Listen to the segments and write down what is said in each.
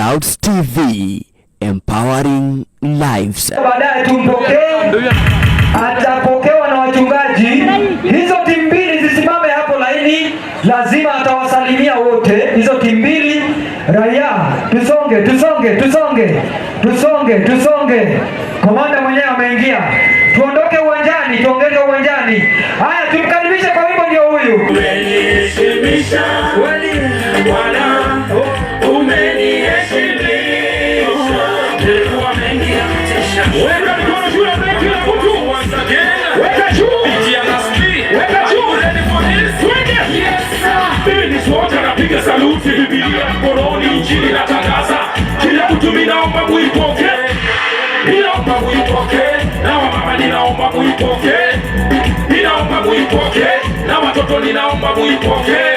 Clouds TV, empowering lives. Baadaye tumpokee, atapokewa na wachungaji. Hizo timu mbili zisimame hapo laini, lazima atawasalimia wote, hizo timu mbili. Raia, tusonge, tusonge, tusonge, tusonge, tusonge. Komanda mwenyewe ameingia, tuondoke uwanjani, tuongeze uwanjani. Haya, tumkaribishe kwa wimbo, ndio huyu. Umeniheshimisha Bwana, umeniheshimisha. Nilikuwa mengi ya kutisha. Weka mikono juu ya kila mtu. Once again. Weka juu. Pitia na speed. Weka juu. Are you ready for this? Twende. Yes, sir. Mimi ni SWAT napiga saluti, Biblia mkononi, injili natangaza. Kila mtu mimi naomba muipokee. Ninaomba muipokee. Na wamama ninaomba muipokee. Ninaomba muipokee. Na watoto ninaomba muipokee.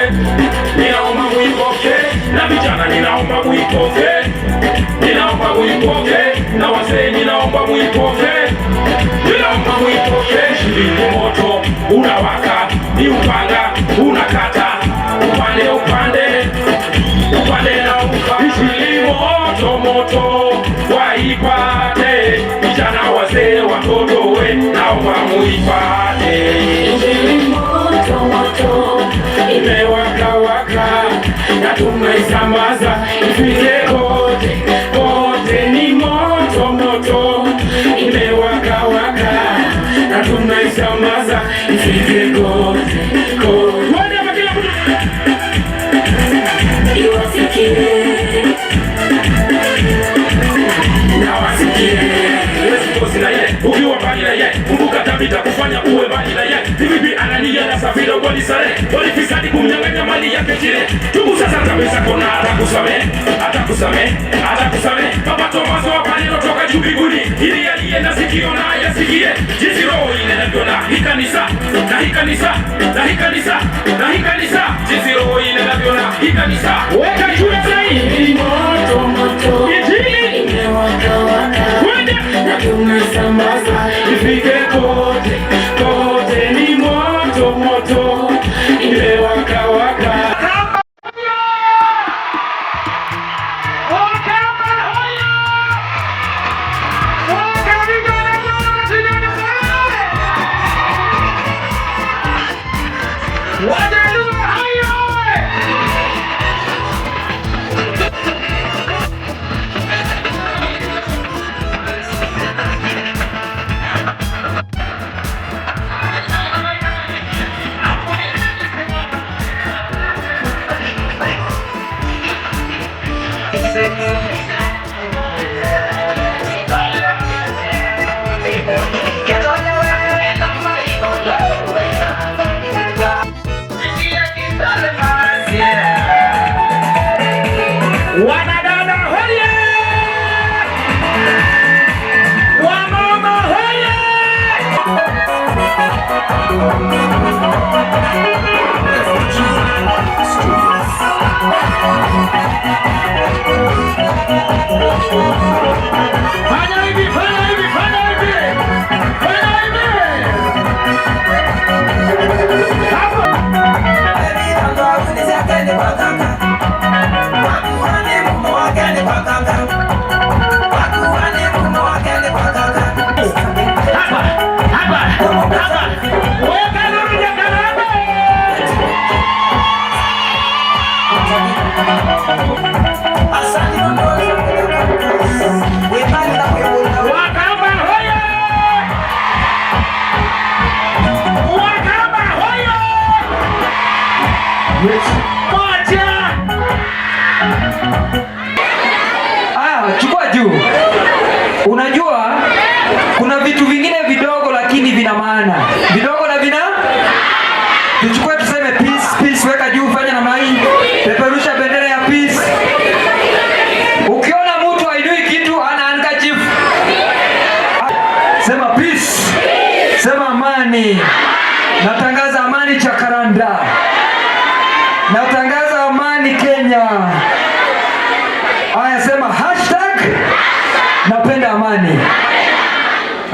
Ninaomba muipokee. Na vijana ninaomba muipokee. Ninaomba muipokee. Na wazee ninaomba muipokee. Ninaomba muipokee. Shilingi moto unawaka, ni upanga unakata, upande upande upande na upande. Injili moto moto waipate, vijana wazee watoto we, naomba muipate. Injili moto moto Imewaka waka na tumeisambaza ifike kote kote, ni moto moto. Imewaka waka na tumeisambaza ifike kote kote. Twende hapa kila mtu. Iwafikie. Na wasikie. Wewe na ye, ukiwa mbali na ye, kumbuka dhambi itakufanya uwe mbali na ye. Ni vipi Anania na Safira walisare, walifisadi kumnyang'anya mali yake chile. Tubu sasa dhambi zako na atakusamehe, atakusamehe, atakusamehe. Baba Tomaso hapa neno toka juu mbinguni, ili aliye na sikio na ayasikie jinsi Roho inenavyo na hii kanisa, na hii kanisa, na hii kanisa, na hii kanisa, jinsi Roho inenavyo na hii kanisa. Weka juu ya sahihi. Moto moto Injili imewaka waka Twende. Na tumeisambaza Ifike kote kote, ni moto moto, imewaka waka. Wanadada hoye! Wamama hoye! Fanya hivi, fanya hivi, fanya hivi. Fanya hivi. Hapo. Hapa, hapa, hapa. Weka nuru Jacaranda. Wakamba hoye! Wakamba hoye! Moja. Ah, chukua juu. Unajua kuna vitu vingine vidogo lakini vina maana. Vidogo na vina tuchukue tuseme peace, peace, weka juu, fanya namna hii. Peperusha bendera ya peace. Ukiona mtu hainui kitu ana handkerchief. Sema peace. Sema amani. Natangaza amani Jacaranda. Natangaza amani Kenya. Aya, sema #napenda amani.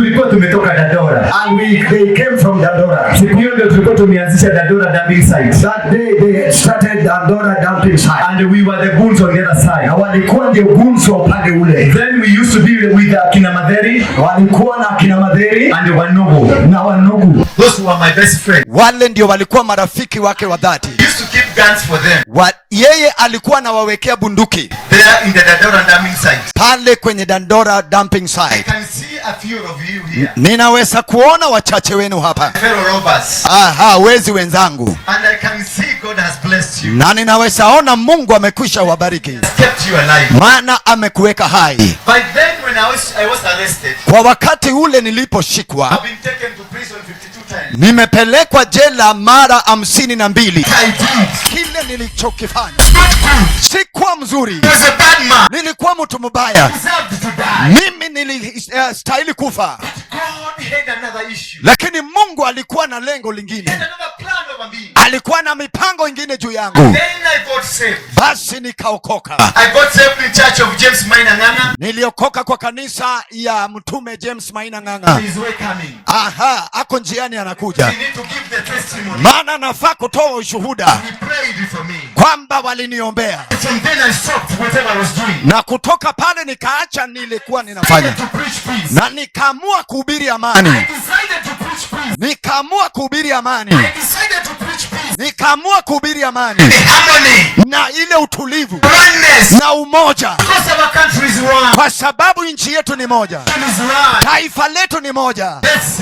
Tulikuwa tumetoka Dandora. And they came from Dandora. Siku hiyo ndio tulikuwa tumeanzisha Dandora dumping site. That day they started Dandora dumping site. And we were the goons on the other side. Na walikuwa ndio goons wa upande ule. Then we used to be with akina Madheri Walikuwa na akina Madheri and Wanugu. Na Wanugu. Those were my best friends. Wale ndio walikuwa marafiki wake wa dhati. We used to keep guns for them Yeye alikuwa anawawekea bunduki there in the Dandora dumping site. Pale kwenye Dandora dumping I site. can see a few of you here. Ninaweza kuona wachache wenu hapa. Fellow robbers. Aha, wezi wenzangu, And I can see God has blessed you. Na ninaweza ona Mungu amekwisha wabariki, Has kept you alive. Maana amekuweka hai. By then when I was arrested, Kwa wakati ule niliposhikwa, I've been taken to prison 52 times. Nimepelekwa jela mara 52. I did. Kile nilichokifanya Not good. sikuwa mzuri, I was a bad man. Nilikuwa mtu mbaya, Deserved to die. Mimi nilistahili kufa, God had another issue. Lakini Mungu alikuwa na lengo He lingine, had another plan over me. Alikuwa na mipango ingine juu yangu. Then I got saved. Basi nikaokoka. I got saved in church of James Maina Ng'ang'a. Niliokoka kwa kanisa ya Mtume James Maina Ng'ang'a. He is way coming. Aha, ako njiani anakuja, He need to give the testimony. Maana nafaa kutoa ushuhuda He prayed for me. Kwamba waliniombea, From then I stopped whatever I was doing. Na kutoka pale nikaacha nilikuwa ninafanya, To preach peace. Na nikaamua kuhubiri amani. I decided to preach peace. Nikaamua kuhubiri amani. I decided to preach peace. Nikaamua kuhubiri amani The harmony. Na ile utulivu Oneness. Na umoja, Because our country is one. Kwa sababu nchi yetu ni moja, Is one. Taifa letu ni moja. Let's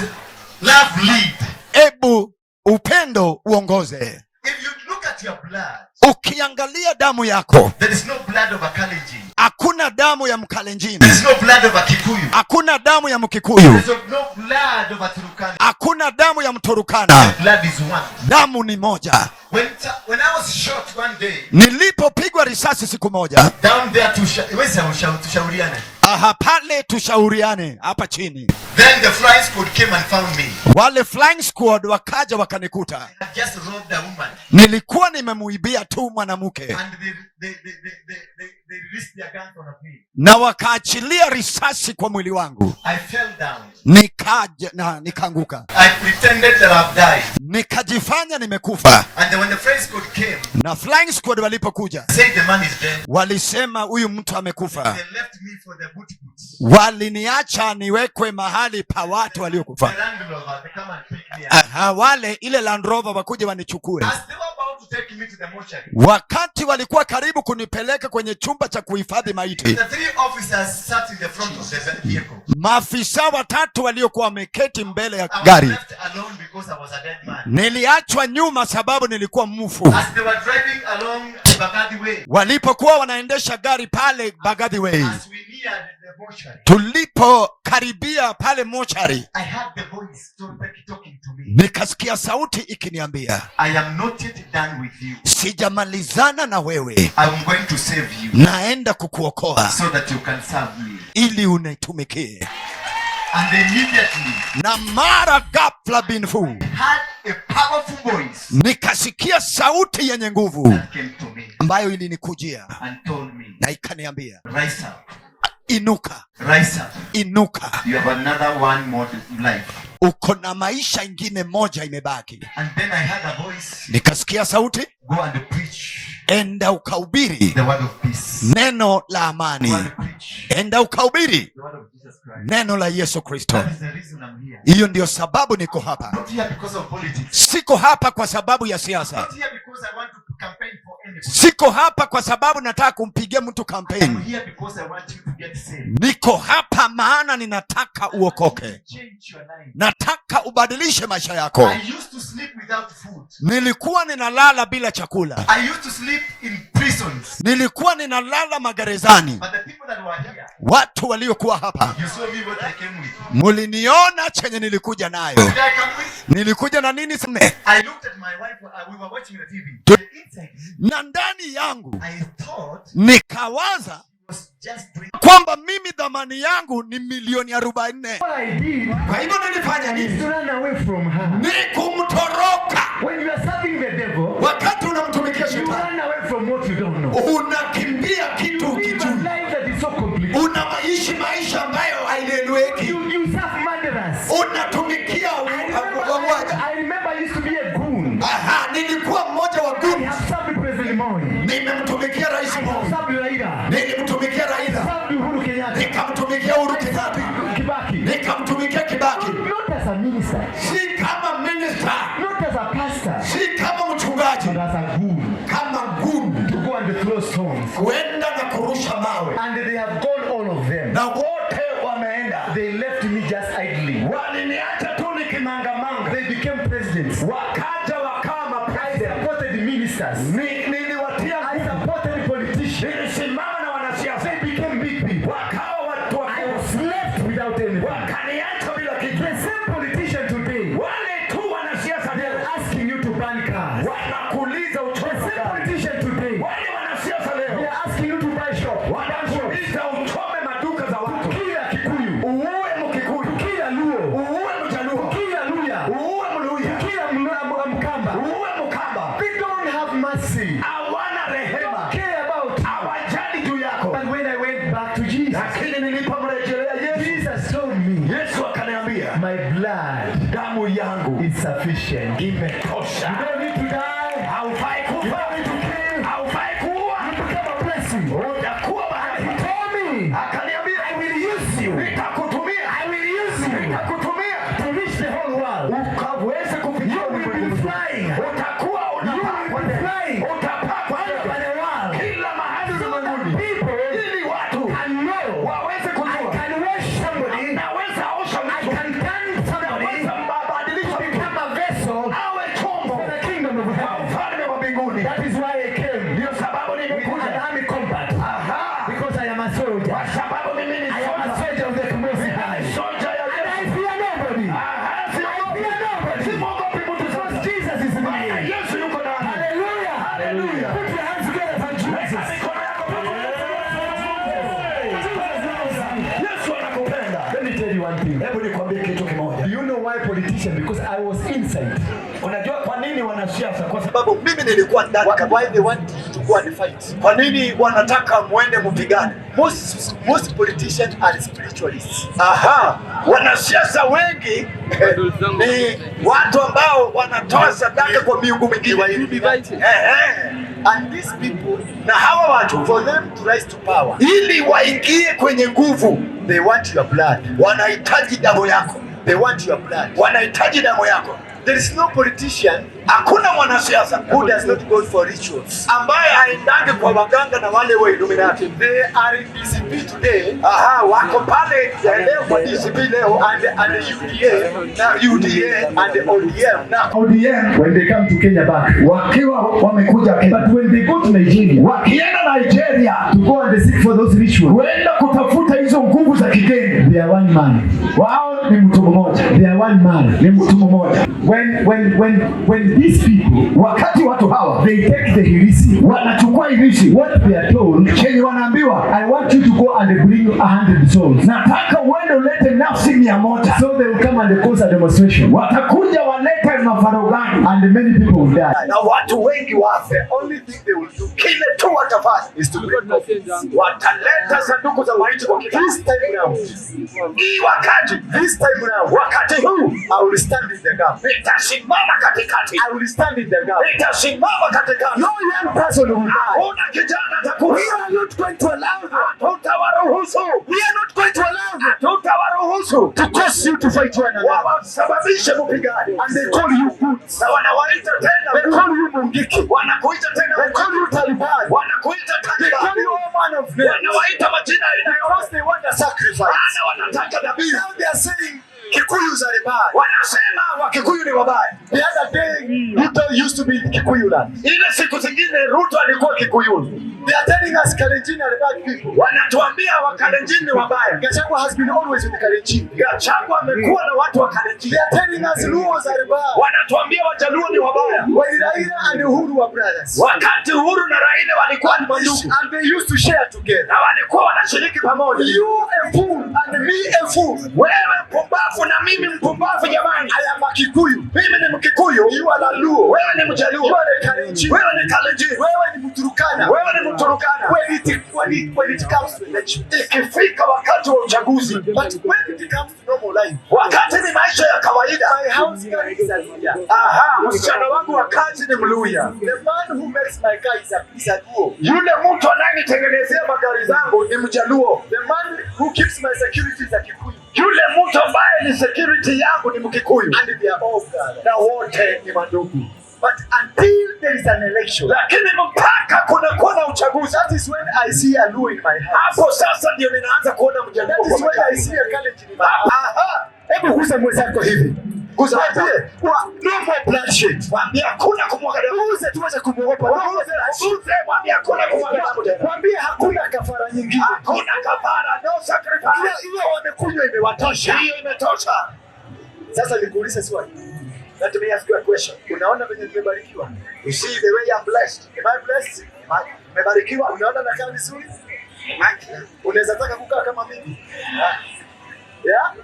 love lead. Ebu upendo uongoze. If you look at your blood, Ukiangalia damu yako, there is no blood of a Kalenjin. Hakuna damu ya Mkalenjin, There is no blood of a Kikuyu. Hakuna damu ya Mkikuyu, There is no blood of a Turkana. Hakuna damu ya Mturukana. Blood is one. Damu ni moja. When I was shot one day, Nilipopigwa risasi siku moja, down there to where's tushauriane. Aha, pale tushauriane hapa chini. Then the flying squad came and found me. Wale flying squad wakaja wakanikuta. I had just robbed a woman. Nilikuwa nimemuibia tu mwanamke. And they released their guns on me. Na wakaachilia risasi kwa mwili wangu. I fell down. Nikaja na nikaanguka. I pretended that I've died. Nikajifanya nimekufa. And then when the flying squad came, Na flying squad walipokuja, said the man is dead. Walisema huyu mtu amekufa. They left me for the boot boots. Waliniacha niwekwe mahali pa watu waliokufa. The Land Rover, they come and pick me up. Aha, wale ile Land Rover wakuja wanichukue. As they were about to take me to the mortuary, Wakati walikuwa karibu kunipeleka kwenye chumba cha kuhifadhi maiti, the three officers sat in the front of the vehicle. Maafisa watatu waliokuwa wameketi mbele ya I was gari, left alone because I was a dead man. Niliachwa nyuma sababu nilikuwa mfu. As they were driving along Mbagathi Way, Walipokuwa wanaendesha gari pale Mbagathi Way, as we neared the mortuary, tulipokaribia pale mochari, I heard the voice talking to me. Nikasikia sauti ikiniambia, I am not yet done with you. Sijamalizana na wewe. I am going to save you. Naenda kukuokoa so that you can serve me. Ili unitumikie. And immediately, Na mara ghafla bin vu, heard a powerful voice nikasikia sauti yenye nguvu that came to me ambayo ilinikujia and told me, na ikaniambia, Rise up. Inuka. Rise up. Inuka. You have another one more life. Uko na maisha ingine moja imebaki. And then I heard a voice, Nikasikia sauti, Go and preach enda ukahubiri the word of peace. neno la amani. Go and preach Enda ukahubiri the word of Jesus Christ. neno la Yesu Kristo. That is the reason I'm here. Hiyo ndio sababu niko hapa. Not here because of politics. Siko hapa kwa sababu ya siasa. Not here because I want to campaign for anybody. Siko hapa kwa sababu nataka kumpigia mtu kampeni. I'm here because I want you to get saved. Niko hapa maana ninataka uokoke. Change your life. Nataka ubadilishe maisha yako. I used to sleep without food. Nilikuwa ninalala bila chakula. I used to sleep in prisons. Nilikuwa ninalala magerezani. But the people that were here, Watu waliokuwa hapa, you saw me what I came with. Muliniona chenye nilikuja nayo. Did I come with? Nilikuja na nini? I looked at my wife, we were watching the TV. Inside me, Na ndani yangu I thought nikawaza was just doing kwamba mimi dhamani yangu ni milioni 40. What I did Kwa hivyo nilifanya is nini? to run away from her. Ni kumtoroka. When you are serving the devil, Wakati unamtumikia you shetani, run away from what you don't know. unakimbia kitu You live a ukijui. life that is so complicated. Unaishi maisha ambayo haieleweki. You serve murderers. them. Na wote wameenda. They left me just idling. Waliniacha tu nikimangamanga. They became presidents. Wakaja wakawa I mapresident. supported ministers. Niliwatia I nguvu. supported politicians. Nilisimama na wanasiasa. They became big people. Wakawa watu I wakubwa. was left without anything. Wakaniacha bila kitu. The same politician today, Wale tu wanasiasa they leo are asking you to ban cars. wanakuuliza The uchome same magari. politician today, Wale wanasiasa they leo are asking you to buy shop. Buy shops. wanakuuliza uchome maduka za watu. Kill a Kikuyu. Uue Mkikuyu, Kill a Luo. uue Mjaluo, Kill a Luya. uue Mluya, Kill a Mkamba. uue Mkamba. They don't have mercy. Hawana rehema, Care about you. hawajali juu yako. But when I went back to Jesus, Lakini nilipomrejelea Yesu, Jesus told me, Yesu akaniambia, my blood damu yangu is sufficient. You imetosha. don't need to die. Haufai You kufa, don't need to kill. haufai kuua, You become a blessing. utakuwa He baraka. told me, Akaniambia, I will use you. nitakutumia, I will use you nitakutumia to reach the whole world. ukaweze kufikia You will ulimwengu be mzima. flying. Utakuwa You unapaa will kwa be ndege. flying Utapaa kwa all ndege. over the world. Kila mahali So that ulimwenguni, people ili watu can know waweze I kujua can wash somebody. naweza osha I mtu, can turn somebody naweza mbadilisha to mtu become a vessel awe chombo for the kingdom of kwa heaven. ufalme wa mbinguni. That is why I came Ndio sababu with an nimekuja, army combat. aha, Because I am a soldier. kwa sababu mimi ni I am a soja, soldier of the Most High. soja ya And Yesu. I fear nobody. Aha, I siogopi, fear nobody. simwogopi mtu Because sasa. Jesus is in Maana me. Yesu yuko nami. Hallelujah. Hallelujah. Put your hands together for Weka Jesus. mikono yako pamoja. Jesus loves you. Yesu anakupenda. Let me tell you one thing. Hebu nikwambie kitu kimoja. Do you know why politicians? Because I was inside. Unajua kwa nini wanasiasa? Kwa sababu mimi nilikuwa ndani kabisa. Why they want you to go and fight? Kwa nini wanataka muende mpigane? Most politicians are spiritualists. Aha, wanasiasa wengi ni watu ambao wanatoa sadaka kwa miungu mingine. Ehe. And these people, Na hawa watu for them to rise to power, ili waingie kwenye nguvu, they want your blood. wanahitaji damu yako, They want your blood. wanahitaji damu yako. There is no politician Hakuna mwanasiasa who does not go for rituals. ambaye aendange kwa waganga na wale wa Illuminati. They are in DCP today Aha, wako pale ya leo kwa DCP leo and the UDA na UDA and the ODM. na ODM when they come to Kenya back. Wakiwa wamekuja Kenya, But when they go to Nigeria wakienda Nigeria to go and seek for those rituals, kwenda kutafuta hizo nguvu za kigeni, they are one man. wao ni mtu mmoja, They are one man. ni mtu mmoja. When these people, Wakati watu hawa they take the hirisi, wanachukua irisi, what they are told, chenye wanaambiwa, I want you to go and bring 100 souls. nataka uende ulete nafsi 100. So they will come and cause a demonstration, Watakuja walete mafarogani and many people will die. na watu wengi wafe. The only thing they will do Kile tu watafanya is to bring coffins. wataleta sanduku za maiti kwa kila This time round, hii wakati, this time round, wakati huu I will stand in the gap. nitasimama katikati, I will stand in the gap. nitasimama katikati. No young person will die. Hakuna kijana atakufa. We are not going to allow them. Hatutawaruhusu, We are not going to allow them hatutawaruhusu to cause you to fight one another. wawasababishe mpigane. And they call you goods. Na wanawaita tena, They call you Mungiki. wanakuita tena, They call you Taliban. wanakuita They call Taliban, you all man of names. wanawaita majina aina yote, Because they want a sacrifice. maana wanataka dhabihu. Now they are saying Kikuyus are bad. Wanasema Wakikuyu ni wabaya. The other day, Ruto used to be in Kikuyu land. Ile siku zingine Ruto alikuwa Kikuyuni. They are telling us Kalenjin are bad people. Wanatuambia Wakalenjin ni wabaya. Gachagua has been always with Kalenjin. Gachagua amekuwa na watu wa Kalenjin. They are telling us Luos are bad. Wanatuambia Wajaluo ni wabaya. When Raila and Uhuru were brothers. Wakati Uhuru na Raila walikuwa ni mandugu And they used to share together. na walikuwa wanashiriki pamoja. You a fool and me a fool. Wewe mpumbavu na mimi mpumbavu, jamani. I am a Kikuyu. Mimi ni Mkikuyu, You are a Luo. wewe ni Mjaluo, You are a Kalenjin. wewe ni Kalenjin, Wewe ni Mturukana. wewe ni Mturukana. When it comes to election. Ikifika wakati wa uchaguzi, But when it comes to normal life, wakati ni maisha ya kawaida, my house girl is a Luya. aha, msichana wangu wa kazi ni Mluya. The man who makes my car is a Luo. Yule mtu anayenitengenezea magari zangu ni Mjaluo. The man who keeps my security is a Kikuyu. Yule mtu ambaye ni security yangu ni Mkikuyu, And they are all brothers. na wote ni mandugu. But until there is an election, Lakini mpaka kunakuwa na uchaguzi, that is when I see a Luo in my house. Hapo sasa ndio ninaanza kuona mjaluo. That is kwa when I makazi. see a Kalenjin in my house. Aha. Hebu gusa mwenzako hivi. Gusa Mwambie, no more bloodshed. Mwambie hakuna kumwaga damu. Guze tuache kumwogopa. No more bloodshed. Guze, mwambie hakuna kumwaga damu tena. Mwambie hakuna kafara nyingine. Hakuna kafara, no sacrifice. Hiyo wamekunywa imewatosha. Hiyo imetosha. Sasa nikuulize swali. Let me ask you a question. Unaona venye nimebarikiwa? You see the way I'm blessed. Am I blessed? Nimebarikiwa. Unaona nakaa vizuri? Unaweza taka kukaa kama mimi? Yeah?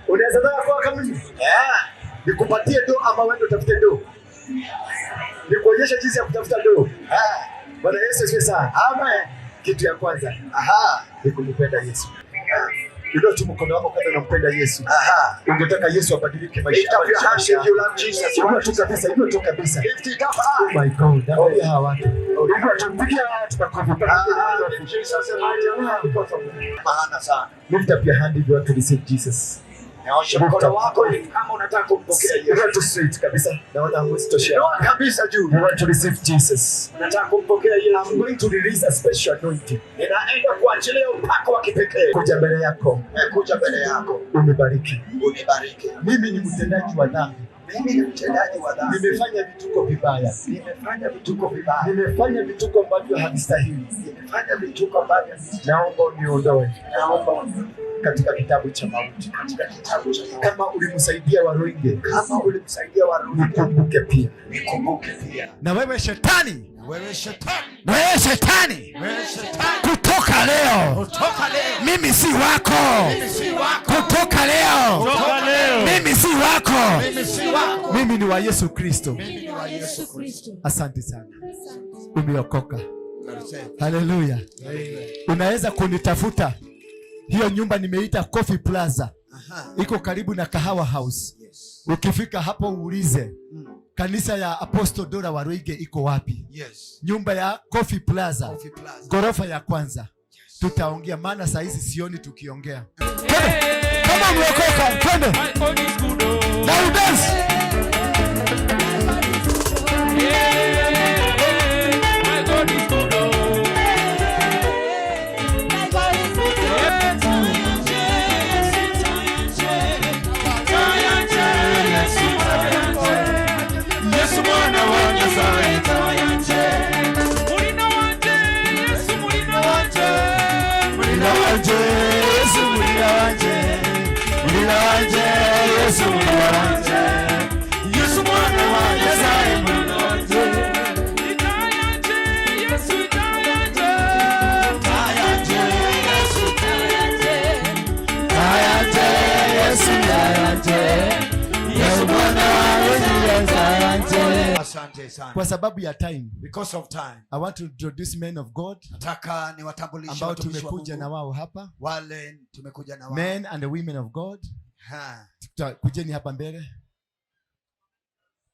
Unaweza taka kuwa kama mimi? Yeah. Nikupatie do ama wewe utafute do? Nikuonyeshe jinsi ya kutafuta do. Bwana Yesu asifiwe sana. Amen. Kitu ya kwanza Aha. ni kumpenda Yesu. Inua tu mkono wako kama unampenda Yesu. Aha. Ungetaka Yesu abadilike maisha. Lift up your hands if you love Jesus. Inua tu kabisa, inua tu kabisa. Lift it up. Oh my God, angalia hawa watu. Inua tu, pigia watu makofi. Ah, give Jesus a mighty hand because of that. Maana sana. Lift up your hand if you want to receive Jesus. Nyoosha mkono wako ili kama unataka kumpokea Yesu. Inua tu straight kabisa. Naona hamwezi toshea. Inua kabisa juu. You want to receive Jesus. Unataka kumpokea Yesu. I'm going to release a special anointing. Ninaenda kuachilia upako wa kipekee. Kuja mbele yako. Kuja mbele yako. Unibariki. Unibariki. Mimi ni mtendaji wa dhambi. Mimi ni mtendaji wa dhambi. Nimefanya vituko vibaya. Nimefanya vituko vibaya. Nimefanya vituko ambavyo havistahili. Nimefanya vituko ambavyo Naomba uniondoe naomba uniondoe katika kitabu cha mauti. katika kitabu cha mauti. Kama ulimsaidia Waruinge, Kama ulimsaidia Warumi, nikumbuke pia. nikumbuke pia. Na wewe shetani, Wewe shetani, na wewe shetani, wewe shetani, kutoka leo kutoka leo mimi si wako. mimi si wako. Kutoka leo Kutoka leo mimi si wako. mimi si wako. Mimi ni wa Yesu Kristo. Mimi ni wa Yesu Kristo. Asante sana, umeokoka. Haleluya. Unaweza kunitafuta hiyo nyumba nimeita Coffee Plaza, iko karibu na Kahawa House. Yes. Ukifika hapo uulize kanisa ya Apostle Dora Waruinge iko wapi? Yes. Nyumba ya Coffee Plaza, Coffee Plaza. ghorofa ya kwanza. Tutaongea, maana saa hizi sioni tukiongea. Twende. Kama umeokoka, twende na udance. Yesu mwana wa Nyasaye. Mulina wanje, Yesu mulina wanje. Mulina wanje, Yesu mulina wanje. Yesu mwana wa Nyasaye mulina wanje. Tayanje, Yesu tayanje, Yesu tayanje. Yesu mwana wa Nyasaye tayanje. Asante sana. Kwa sababu ya time, Because of time. I want to introduce men of God Nataka niwatambulishe ambao watumishi wa tumekuja Mungu. na wao hapa, Wale tumekuja na wao. men and women of God. Ha. Kujeni hapa mbele.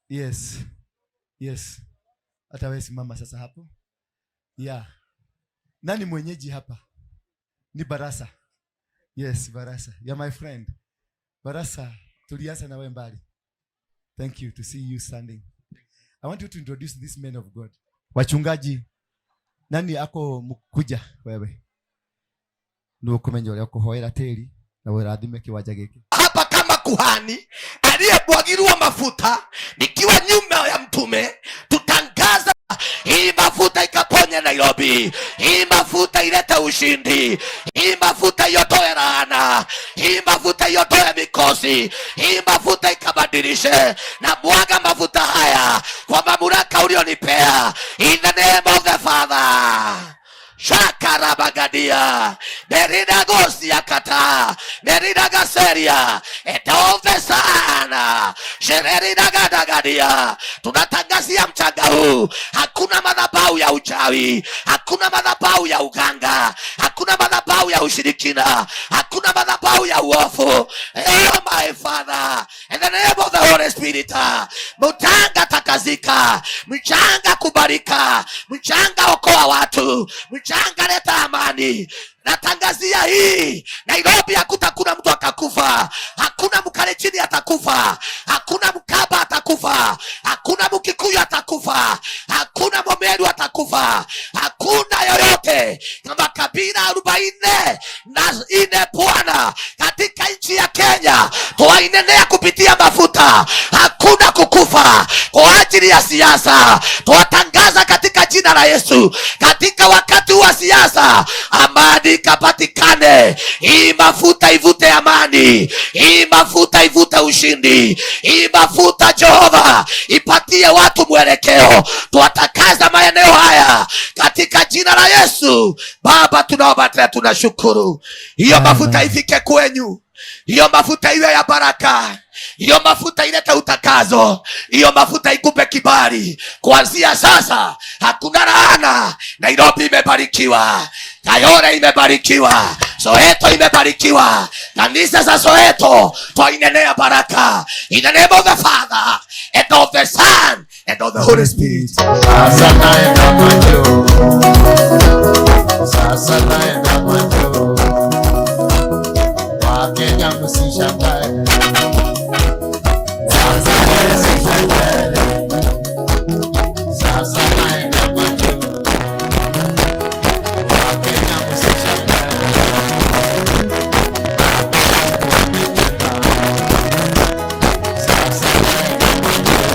Yes. Yes. Hata wewe simama sasa hapo. Yeah. Nani mwenyeji hapa? Ni Barasa. Yes, Barasa. You're my friend. Barasa, tulianza na wewe mbali. Thank you to see you standing. I want you to introduce this men of God. Wachungaji, nani ako mkuja wewe? Nĩ ũkũmenya ũrĩa ũkũhoera tĩri na ũrathime kĩwanja gĩkĩ. Hapa kama kuhani aliyemwagiliwa mafuta nikiwa nyuma ya mtume, tutangaza hii mafuta ikaponye Nairobi, hii mafuta ilete ushindi, hii mafuta iondoe laana, hii mafuta iondoe mikosi, hii mafuta ikabadilishe. Na mwaga mafuta haya kwa mamlaka ulionipea, in the name of the Father. Shakarabagadia Merida kata Merida gaseria etove sana Shereridagadagadia. Tunatangazia mchanga huu, hakuna madhabahu ya uchawi, hakuna madhabahu ya uganga, hakuna madhabahu ya ushirikina, hakuna madhabahu ya uovu. Oh my Father, in the name of the Holy Spirit, mchanga takazika, mchanga kubarika, mchanga okoa watu, mchanga leta amani. Natangazia hii Nairobi, hakutakuna mtu akakufa, hakuna Mkalenjini atakufa, hakuna Mkamba atakufa. atakufa, hakuna Mkikuyu atakufa, hakuna Mmeru atakufa, hakuna yoyote na makabila 44 Bwana, katika nchi ya Kenya twainenea kupitia mafuta, hakuna kukufa kwa ajili ya siasa. Twatangaza katika jina la Yesu, katika wakati wa siasa amani ikapatikane. Hii mafuta ivute amani, hii mafuta ivute ushindi, hii mafuta Jehova ipatie watu mwelekeo. Twatakaza maeneo haya katika jina la Yesu. Baba, tunaomba tena, tunashukuru hiyo mafuta ifike kwenyu, hiyo mafuta iwe ya baraka, hiyo mafuta ilete utakazo, hiyo mafuta ikupe kibali. Kuanzia sasa hakuna laana. Nairobi imebarikiwa, Kayole imebarikiwa, Soweto imebarikiwa. Kanisa za Soweto twainenea baraka. In the name of the Father and of the Son and of the Holy Spirit. Sasa naenda macho. Sasa naenda macho. Wakenya msishangae. Sasa msishangae. Sasa naenda macho. Wakenya msishangae. Sasa naenda macho.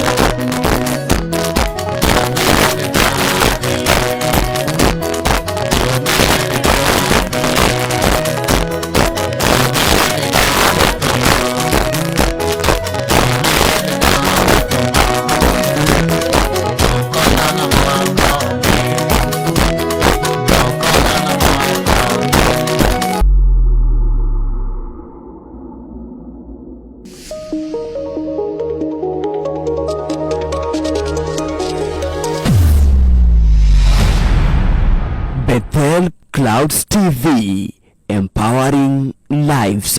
Bethel Clouds TV, empowering lives.